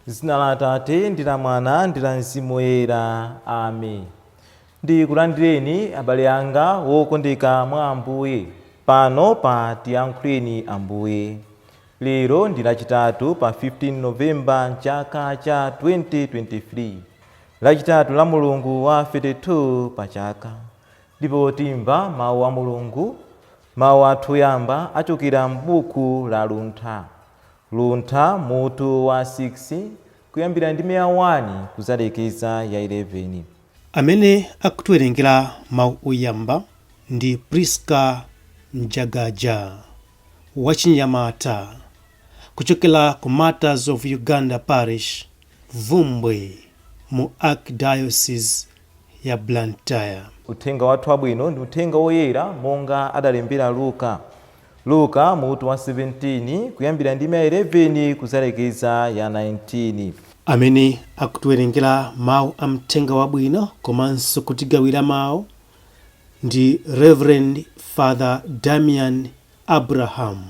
Zina la Atate ndi la Mwana ndi la Mzimu Woyera. Amen. Ndikulandireni abale anga wokondeka mwa Ambuye pano pa Tiyankhuleni Ambuye. Lero ndi Lachitatu pa 15 Novemba mchaka cha 2023, Lachitatu la Mulungu wa 32 pa chaka. Ndipo timva mawu a Mulungu. Mawu athu oyamba achokera m'buku la Luntha. Luntha mutu wa 6 kuyambira ndime ya 1 kuzalekeza ya 11. Amene akutiwerengera mawu oyamba ndi Priska Mjagaja wachinyamata kuchokera ku Martyrs of Uganda Parish, Vumbwe, mu Archdiocese ya Blantyre. Uthenga wathu wabwino ndi uthenga woyera monga adalembera Luka. Luka mutu wa 17 kuyambira ndime ya 11 kuzalekeza ya 19. Amene akutiwerengera mawu a mthenga wabwino komanso kutigawira mawu ndi Reverend Father Damian Abraham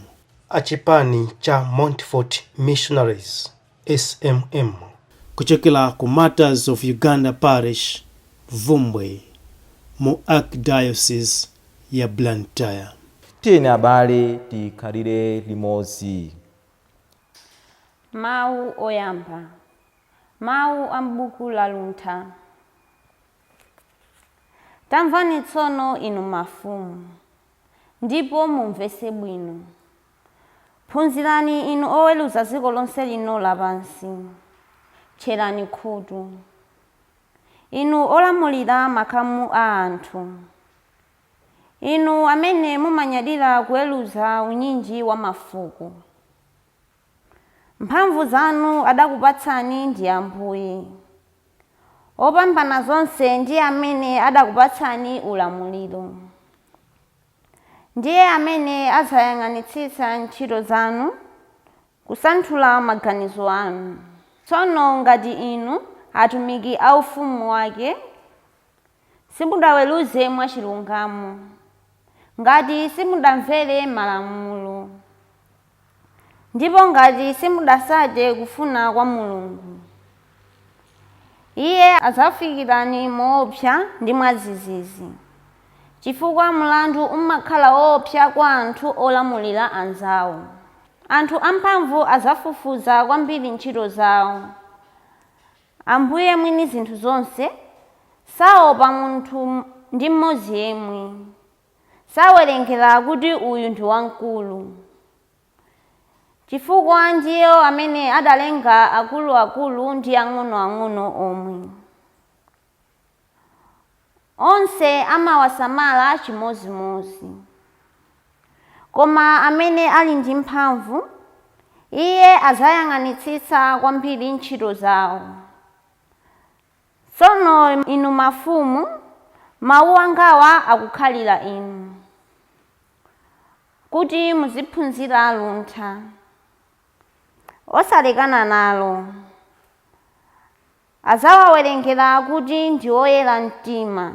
achipani cha Montfort Missionaries, SMM, kuchokera ku Martyrs of Uganda Parish, Vumbwe, mu Archdiocese ya Blantyre. Tiyeni abale tikhalire limodzi. Mawu oyamba. Mawu a m'buku la Luntha. Tamvani tsono inu mafumu, ndipo mumvetse bwino. Phunzirani inu oweruza dziko lonse lino lapansi. Tcherani khutu, inu olamulira makamu a anthu, inu amene mumanyadira kuweruza unyinji wa mafuko. Mphamvu zanu adakupatsani ndi Ambuye Opambana zonse, ndiye amene adakupatsani ulamuliro. Ndiye amene adzayang'anitsitsa ntchito zanu, kusanthula maganizo anu. Tsono ngati inu atumiki a ufumu wake simudaweruze mwachilungamo, ngati simudamvere malamulo, ndipo ngati simudatsate kufuna kwa Mulungu, Iye adzafikirani moopsa ndi mwadzidzidzi, chifukwa mlandu umakhala woopsa kwa anthu olamulira anzawo. Anthu amphamvu adzafufuza kwambiri ntchito zawo. Ambuye mwini zinthu zonse saopa munthu ndi mmodzi yemwe, sawerengera kuti uyu ndi wamkulu, chifukwa ndiye amene adalenga akuluakulu ndi ang'onoang'ono omwe. Onse amawasamala chimodzimodzi. Koma amene ali ndi mphamvu, Iye adzayang'anitsitsa kwambiri ntchito zawo. Tsono inu mafumu, mawu angawa akukhalira inu, kuti muziphunzira luntha, osalekana nalo. Adzawawerengera kuti ndi oyera mtima,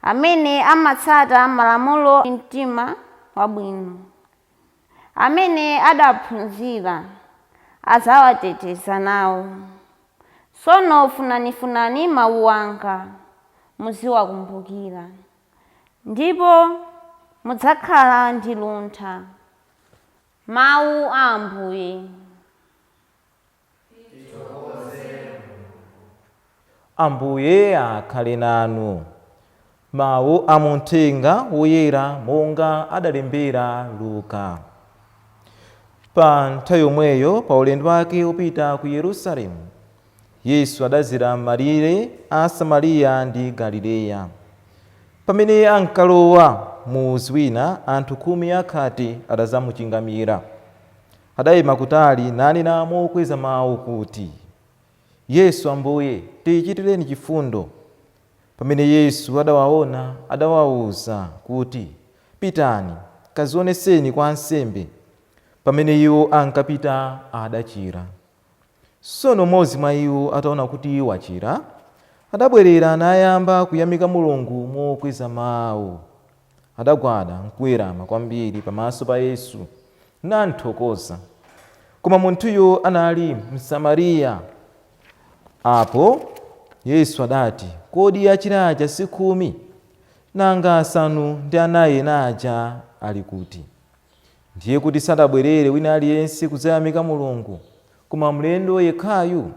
amene amatsata malamulo mtima wabwino, amene adaphunzira adzawateteza nawo. Tsono funanifunani mawu anga, muziwakumbukira, ndipo mudzakhala ndi luntha. Mawu a Ambuye. Ambuye akhale nanu. Mawu a mu Mthenga Woyera monga adalembera Luka. Pa nthawi yomweyo, pa ulendo wake wopita ku Yerusalemu, Yesu adadzera m'malire a Samariya ndi Galileya. Pamene ankalowa m'mudzi wina, anthu khumi akhate adadzamuchingamira. Adaima kutali nanena mokweza mau kuti, Yesu, Ambuye, tichitireni chifundo. Pamene Yesu adawaona, adawauza kuti, Pitani, kadzionetseni kwa ansembe. Pamene iwo ankapita, adachira. Tsono mmodzi mwa iwo ataona kuti wachira, adabwerera nayamba kuyamika Mulungu mokweza mau. Adagwada nkuwerama kwambiri pamaso pa Yesu, namthokoza. Koma munthuyo anali Msamariya. Apo Yesu adati, kodi achira aja si 10? Nanga 9 ena aja ali kuti? Ndiye kuti sadabwerere wina aliyense kudzayamika Mulungu, koma mlendo yekhayu?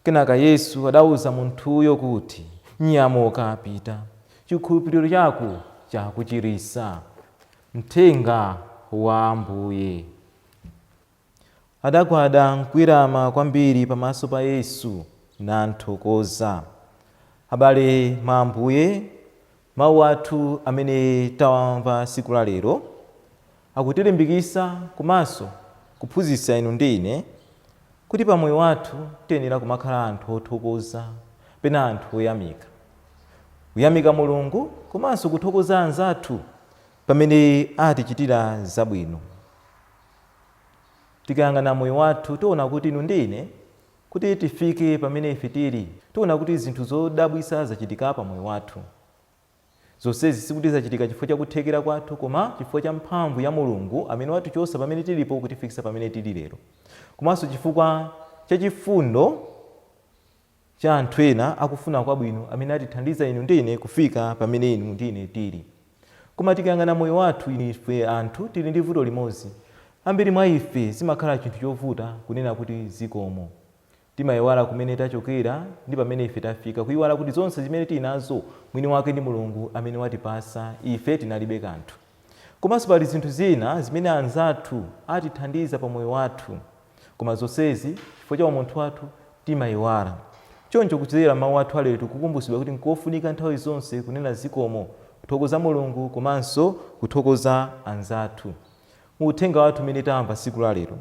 Kenaka Yesu adawuza munthuyo kuti, nyamuka pita, chikhulupiriro chako chakuchirisa. Mthenga wa Ambuye. Adagwada nkuwerama kwambiri pamaso pa Yesu namthokoza. Abale mwa Ambuye, mawu athu amene tawamva tsiku la lero akutilimbikitsa komanso kuphunzitsa inu ndi ine kuti pa moyo wathu tiyenera kumakhala anthu othokoza pena anthu oyamika. Kuyamika Mulungu komanso kuthokoza anzathu pamene atichitira zabwino. Tikayang'ana moyo wathu tiona kuti inu ndi ine kuti tifike pamene ife tili, tiona kuti zinthu zodabwitsa zachitika pa moyo wathu. Zonsezi sikuti zachitika chifukwa cha kuthekera kwathu, koma chifukwa cha mphamvu ya Mulungu amene watichotsa pamene tilipo kutifikitsa pamene tili lero. Komanso chifukwa cha chifundo cha anthu ena akufuna kwabwino amene atithandiza inu ndi ine kufika pamene inu ndi ine tili. Koma tikayang'ana moyo wathu ife anthu tili ndi vuto limodzi. Ambiri mwa ife zimakhala chinthu chovuta kunena kuti zikomo. Timayiwala kumene tachokera ndi pamene ife tafika, kuyiwala kuti zonse zimene tili nazo mwini wake ndi Mulungu amene watipasa, ife tinalibe kanthu. Komanso pali zinthu zina zimene anzathu atithandiza pa moyo wathu, koma zonsezi chifukwa cha umunthu wathu timayiwala. Choncho kudzera mawu athu alero tikukumbutsidwa kuti nkofunika nthawi zonse kunena zikomo, kuthokoza Mulungu komanso kuthokoza anzathu. Mu uthenga wathu umene tamva tsiku la lero,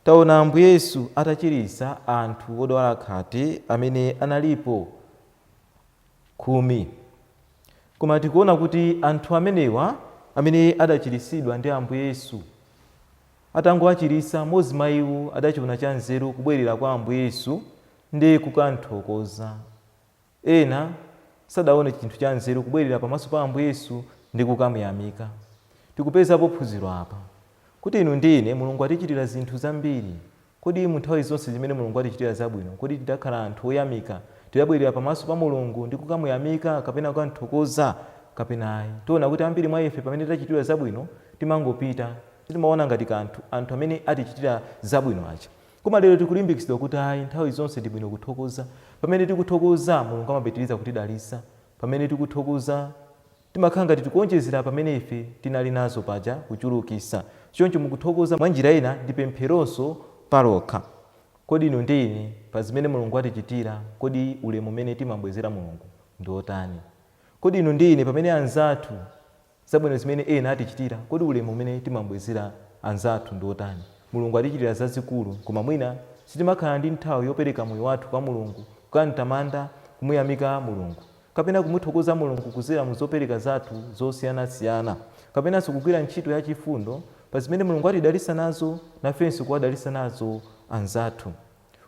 taona Ambuye Yesu atachiritsa anthu odwala khate amene analipo 10. Koma tikuona kuti anthu amenewa amene adachiritsidwa ndi Ambuye Yesu, atangowachiritsa, mmodzi mwa iwo adachiona cha nzeru kubwerera kwa Ambuye Yesu ndi kukamthokoza. Ena sadaone chinthu cha nzeru kubwerera pamaso pa Ambuye Yesu ndi kukamuyamika. Tikupezapo phunziro apa, kuti inu ndi ine Mulungu atichitira zinthu zambiri. Kodi mu nthawi zonse zimene Mulungu atichitira zabwino, kodi tidakhala anthu oyamika? Tidabwerera pamaso pa Mulungu ndi kukamuyamika kapena kukamthokoza kapena ayi? Tiona kuti ambiri mwa ife pamene tachitidwa zabwino timangopita, sitimaona ngati kanthu anthu amene atichitira zabwino aja. Koma lero tikulimbikitsidwa kuti ayi, nthawi zonse ndi bwino kuthokoza. Pamene tikuthokoza, Mulungu amapitiriza kutidalitsa. Pamene tikuthokoza, timakhala ngati tikuonjezera pamene ife tinali nazo paja, kuchulukitsa. Choncho mukuthokoza mwa njira ina ndi pempheronso palokha. Kodi inu ndi ine, pa zimene Mulungu atichitira, kodi ulemu umene timambwezera Mulungu ndi otani? Kodi inu ndi ine pamene anzathu, zabwino zimene ena atichitira, kodi ulemu umene timambwezera anzathu ndi otani? Mulungu atichitira zazikulu, koma mwina sitimakhala ndi nthawi yopereka moyo wathu kwa Mulungu, kukamtamanda, kumuyamika Mulungu, kapena kumuthokoza Mulungu kudzera mu zopereka zathu zosiyanasiyana, kapenanso kugwira ntchito ya chifundo pa zimene Mulungu atidalitsa nazo, nafenso kuwadalitsa nazo anzathu.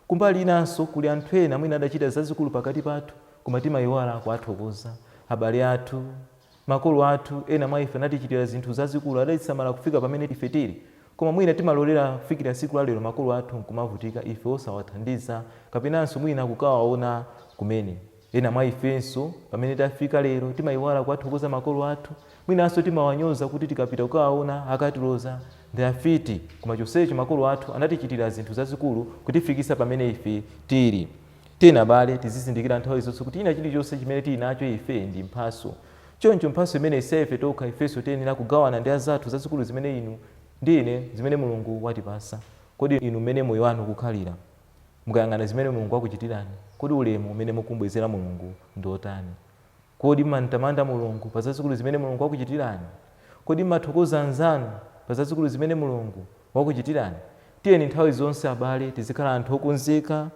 Kumbali inanso kuli anthu ena mwina adachita zazikulu pakati pathu, koma timayiwala kuwathokoza. Abale athu, makolo athu, ena mwa ife anatichitira zinthu zazikulu, adatisamala kufika pamene ife tili, koma mwina timalolera kufikira tsiku la lero makolo athu nkumavutika ife osawathandiza kapenanso mwina kukawaona kumene. Ena mwa ifenso pamene tafika lero timayiwala kuwathokoza makolo athu, mwinanso timawanyoza kuti tikapita kukawaona akatiloza ndi afiti, koma chonsecho makolo athu anatichitira zinthu zazikulu kutifikitsa pamene ife tili. Tiyeni abale tizizindikira nthawi zonse kuti china chilichonse chimene tili nacho ife ndi mphatso. Choncho mphatso imeneyi si ya ife tokha, ifenso tiyenera kugawana ndi anzathu zazikulu zimene inu ndi ine zimene Mulungu watipatsa. Kodi inu mmene moyo wanu ukukhalira, mukayang'ana zimene Mulungu wakuchitirani, kodi ulemu umene mukumbwezera Mulungu ndi otani? Kodi mumamtamanda Mulungu pa zazikulu zimene Mulungu wakuchitirani? Kodi mumathokoza anzanu pa zazikulu zimene Mulungu wakuchitirani? Tiyeni nthawi zonse abale tizikhala anthu okonzeka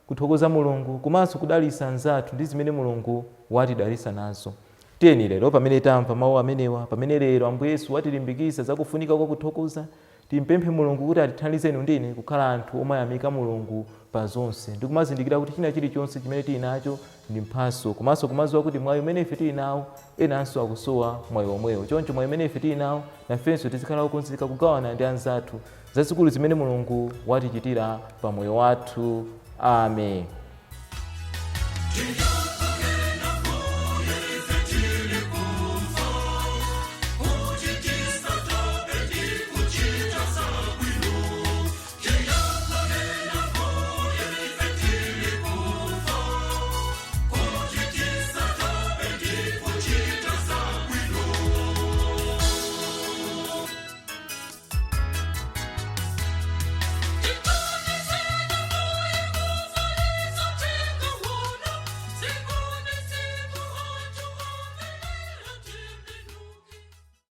kuthokoza Mulungu komanso kudalitsa anzathu ndi zimene Mulungu watidalitsa nazo. Tiyeni lero pamene tamva mawu amenewa, pamene lero Ambuye Yesu watilimbikitsa za kufunika kwa kuthokoza, timpemphe Mulungu kuti atithandize inu ndi ine kukhala anthu omayamika Mulungu pa zonse ndi kumazindikira kuti china chilichonse chimene tili nacho ndi mphatso, komanso kumadziwa kuti mwayi umene ife tili nawo enanso akusowa mwayi womwewo. Choncho mwayi umene ife tili nawo nafenso tizikhala okonzeka kugawana ndi anzathu Zazikulu zimene Mulungu watichitira pa moyo wathu. Amen.